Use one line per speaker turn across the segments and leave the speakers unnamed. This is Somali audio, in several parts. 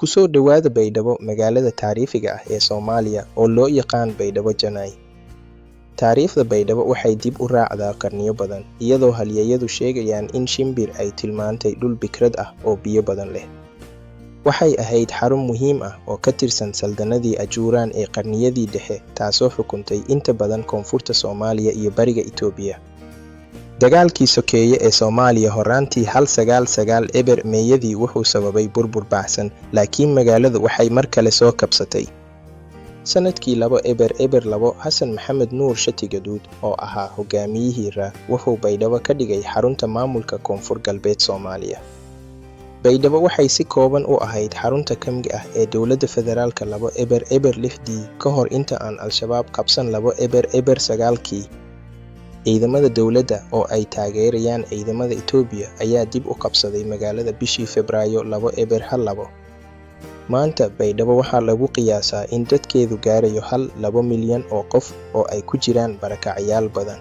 Ku soo dhowaada Baydhabo, magaalada taariikhiga ah ee Soomaaliya oo loo yaqaan Baydhabo Janaay. Taariikhda Baydhabo waxay dib u raacdaa qarniyo badan, iyadoo halyeeyadu sheegayaan in Shimbir ay tilmaantay dhul bikrad ah oo biyo badan leh. Waxay ahayd xarun muhiim ah oo ka tirsan saldanadii Ajuuraan ee qarniyadii dhexe, taasoo xukuntay inta badan koonfurta Soomaaliya iyo bariga Itoobiya. Dagaalkii sokeeye ee Soomaaliya horraantii 1990 meeyadii wuxuu sababay burbur baahsan, laakiin magaaladu waxay mar kale soo kabsatay. Sanadkii 2002, Xasan Maxamed Nuur Shati Gaduud, oo ahaa hoggaamiyihii RA, wuxuu Baydhabo ka dhigay xarunta maamulka Koonfur Galbeed Soomaaliya. Baydhabo waxay si kooban u ahayd xarunta kamg ah ee dowladda federaalka 2006-dii ka hor inta aan Al-Shabaab qabsan 2009-kii. Ciidamada dowladda oo ay taageerayaan ciidamada Itoobiya ayaa dib u qabsaday magaalada bishii Febraayo 2012. Maanta, Baydhabo waxaa lagu qiyaasaa in dadkeedu gaarayo 1.2 milyan oo qof, oo ay ku jiraan barakacayaal badan.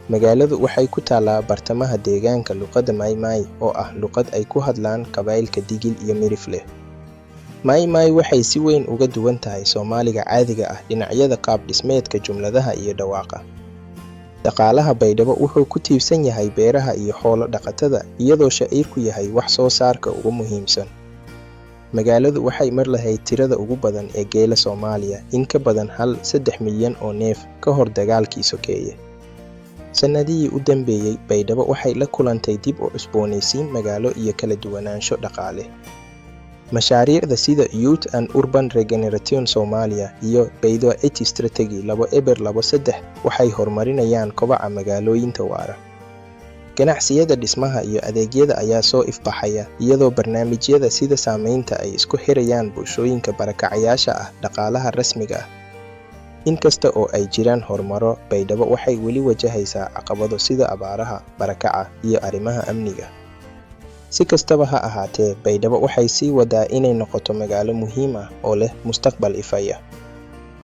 Magaaladu waxay ku taallaa bartamaha deegaanka luqadda Maay-Maay, oo ah luqad ay ku hadlaan qabaa'ilka Digil iyo Mirifle. Maay-Maay waxay si weyn uga duwan tahay Soomaaliga caadiga ah dhinacyada qaab dhismeedka jumladaha iyo dhawaaqa. Dhaqaalaha Baydhabo wuxuu ku tiirsan yahay beeraha iyo xoolo dhaqatada, iyadoo shaciirku yahay wax soo saarka ugu muhiimsan. Magaaladu waxay mar lahayd tirada ugu badan ee geela Soomaaliya, in ka badan 1.3 milyan oo neef, ka hor dagaalkii sokeeye. Sannadihii u dambeeyay, Baydhabo waxay la kulantay dib u cusboonaysiin magaalo iyo kala duwanaansho dhaqaale. Mashaariicda sida Youth and Urban Regeneration Somalia iyo Baidoa City Strategy 2023 waxay horumarinayaan kobaca magaalooyinka waara. Ganacsiyada dhismaha iyo adeegyada ayaa soo ifbaxaya, iyadoo barnaamijyada sida samaynta ay isku xirayaan bulshooyinka barakacayaasha ah dhaqaalaha rasmiga ah. Inkasta oo ay jiraan horumaro, Baydhabo waxay weli wajahaysaa caqabado sida abaaraha, barakaca, iyo arrimaha amniga. Si kastaba ha ahaatee, Baydhabo waxay sii wadaa inay noqoto magaalo muhiim ah oo leh mustaqbal ifaya.